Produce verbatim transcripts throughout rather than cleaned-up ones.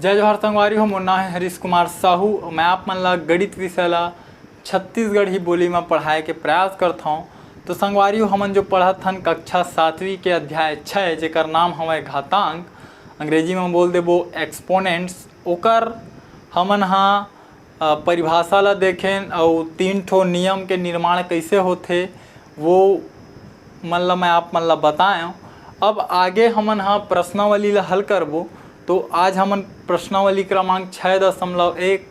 जय जोहार संगवारी हो, मोर नाम है हरीश कुमार साहू। मैं आप मन ला गणित विषय ला छत्तीसगढ़ी बोली में पढ़ाए के प्रयास करत हौं। तो संगवारी हो, हमन जो पढ़त हन कक्षा सातवीं के अध्याय छः, जेकर नाम हवय घातांक, अंग्रेजी में बोल देबो एक्सपोनेंट्स, ओकर हमन हा, अ, परिभाषा ला देखेन अउ तीन ठो नियम के निर्माण कइसे होथे, वो मन ला मैं आप मन ला बताएंव। अब आगे हमन हा प्रश्नावली ला हल करबो। तो आज हमन प्रश्नावली क्रमांक छः दशमलव एक,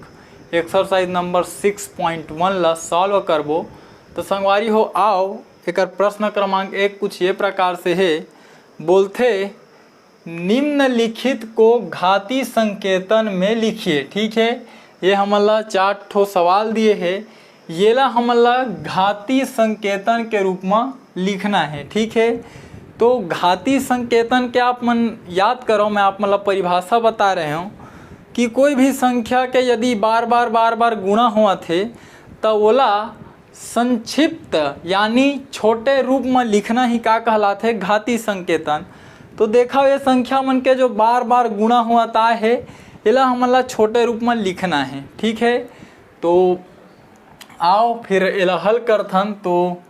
exercise number six point one ला solve करबो। तो संगवारी हो, आओ, एकर प्रश्न क्रमांक एक कुछ ये प्रकार से हे, बोलथे, निम्नलिखित को घाती संकेतन में लिखिए। ठीक है, ये हमन ला चार ठो सवाल दिए हे, येला हमन ला घाती संकेतन के रूप में लिखना है। ठीक है, तो घाती संकेतन के आप मन याद करो, मैं आप मन ला परिभाषा बता रहे हूँ कि कोई भी संख्या के यदि बार बार बार बार गुणा होवत हे, त ओला संक्षिप्त यानी छोटे रूप में लिखना ही का कहलाथे? घाती संकेतन। तो देखा, ये संख्या मन के जो बार बार गुणा होवत आए हे, एला हमन ला छोटे रूप में लिखना है। ठीक है, तो आओ फिर एला हल करथन। तो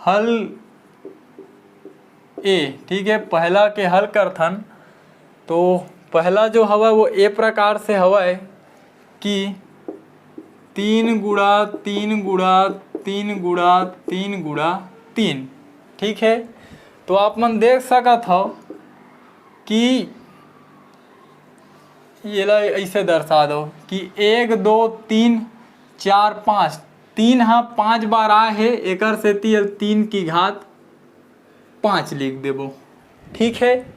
हल ए, ठीक है, पहला के हल करथन। तो पहला जो हवय वो ए प्रकार से हवय कि तीन गुणा तीन गुणा तीन गुणा तीन गुणा तीन। ठीक है, तो आप मन देख सकत हव कि येला ऐसे दर्शा दो कि एक, दो, तीन, चार, पाँच, तीन हा पाँच बार आए हे, एकर सेती ये तीन की घात पाँच लिख देबो। ठीक है,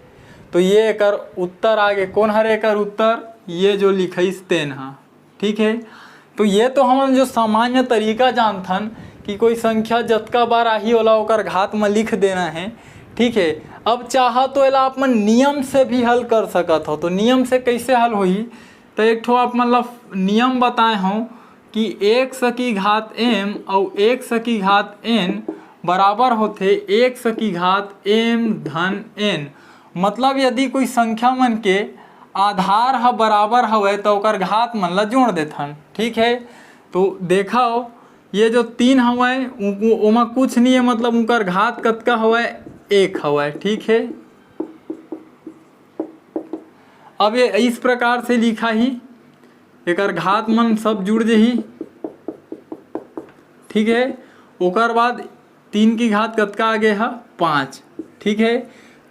तो ये एकर उत्तर आगे। कौन हरे एकर उत्तर? ये जो लिखाइस तेन हा। ठीक है, तो ये तो हमन जो सामान्य तरीका जानथन कि कोई संख्या जतका बार आही, ओला ओकर घात में लिख देना है। ठीक है, अब चाहा तो एला आप मन नियम से भी हल कर सकत हो। तो नियम से कैसे हल होही? तो एक ठो आप मन ला नियम बताए हूँ कि एक्स की घात एम अउ एक्स की घात एन बराबर होथे एक्स की घात एम धन एन। मतलब यदि कोई संख्या मन के आधार ह बराबर हवय, त ओकर घात मन ला जोड़ देथन। ठीक है, तो देखव, ये जो तीन हवय, उ-, उ-, ओमा कुछ नहीं है, मतलब उनकर घात कतका हवय? एक हवय। ठीक है, अब ये इस प्रकार से लिखा ही, एकर घात मन सब जुड़ जही। ठीक है, ओकर बाद तीन की घात कतका आगे हा? पाँच। ठीक है,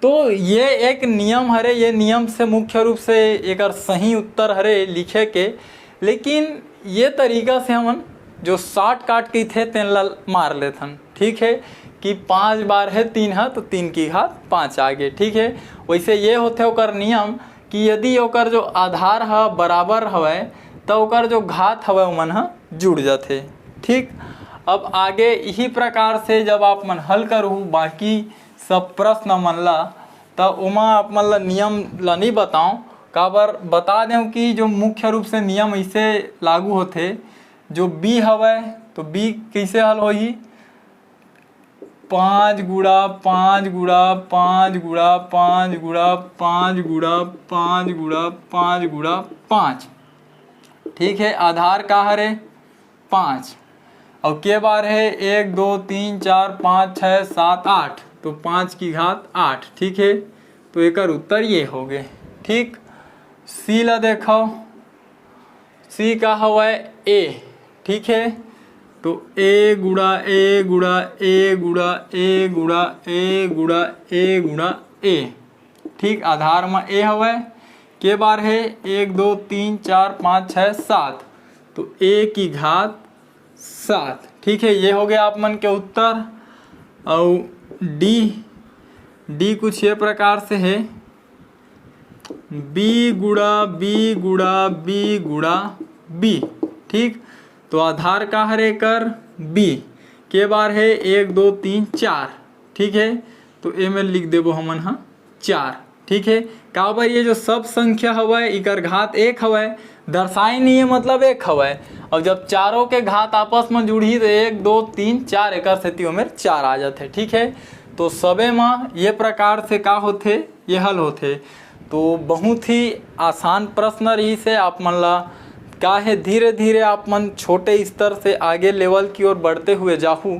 तो ये एक नियम हरे, ये नियम से मुख्य रूप से एकर सही उत्तर हरे लिखे के। लेकिन ये तरीका से हमन जो शॉर्टकट कहिथे तेन ला मार लेथन। ठीक है, कि पाँच बार है तीन हा, तो तीन की घात पाँच आगे। ठीक है, वैसे ये होथे ओकर नियम कि यदि ओकर जो आधार ह बराबर हवय, त ओकर जो घात हवय, ओमन ह जुड़ जाथे। ठीक, अब आगे इही प्रकार से जब आप मन हल करहू बाकी सब प्रश्न मन ला, त ओमा आप मन ला नियम ला नहीं बताऊं, काबर बता दें कि जो मुख्य रूप से नियम इसे लागू होथे, जो बी हवय, तो बी कैसे हल होही? पाँच गुणा पाँच गुणा पाँच गुणा पाँच गुणा पाँच गुणा पाँच गुणा पाँच गुणा पाँच। ठीक है, आधार का हरे? पाँच। और के बार है? एक, दो, तीन, चार, पाँच, छः, सात, आठ। तो पाँच की घात आठ। ठीक है, तो एकर उत्तर ये हो गए। ठीक, सी ला देखो, सी का हवय? ए। ठीक है, तो ए गुणा ए गुणा ए गुणा ए गुणा ए गुणा ए गुणा ए। ठीक, आधार में ए हवय। के बार है? एक, दो, तीन, चार, पाँच, छः, सात। तो ए की घात सात। ठीक है, ये हो गया आप मन के उत्तर। और डी, डी कुछ ये प्रकार से है, बी गुणा बी गुणा बी गुणा बी। ठीक, तो आधार का हरे एकर? बी। के बार है? एक, दो, तीन, चार। ठीक है, तो ए में लिख देबो हमन हा चार। ठीक है, काबर ये जो सब संख्या हवय, इकर घात एक हवय, दर्शाए नहीं है, मतलब एक हवय। और जब चारों के घात आपस में जुड़ही, तो एक, दो, तीन, चार, एकर सेती ओमेर चार आ जाथे। ठीक है, तो सबे में ये प्रकार से का होथे, ये हल होथे। तो बहुत ही आसान प्रश्न रहिस हे आप मन ला। का हे, धीरे धीरे आप मन छोटे स्तर से आगे लेवल की ओर बढ़ते हुए जाहू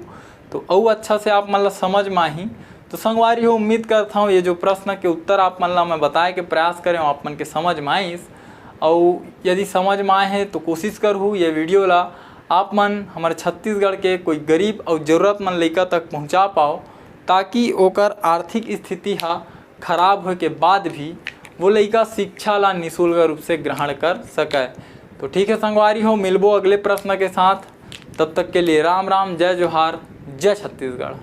तो अउ अच्छा से आप मन ला समझ में आही। तो संगवारी हो, उम्मीद करत हौं ये जो प्रश्न के उत्तर आप मन ला मैं बताए के प्रयास करे हौं, आप मन के समझ में आइस। अउ यदि समझ में आए हे तो कोशिश करहू ये वीडियो ला आप मन हमर छत्तीसगढ़ के कोई गरीब अउ जरूरतमंद लइका तक पहुंचा पाओ, ताकि ओकर आर्थिक स्थिति हा खराब होए के बाद भी वो लइका शिक्षा ला निशुल्क रूप से ग्रहण कर सके। तो ठीक है संगवारी हो, मिलबो अगले प्रश्न के साथ। तब तक के लिए राम राम, जय जोहार, जय छत्तीसगढ़।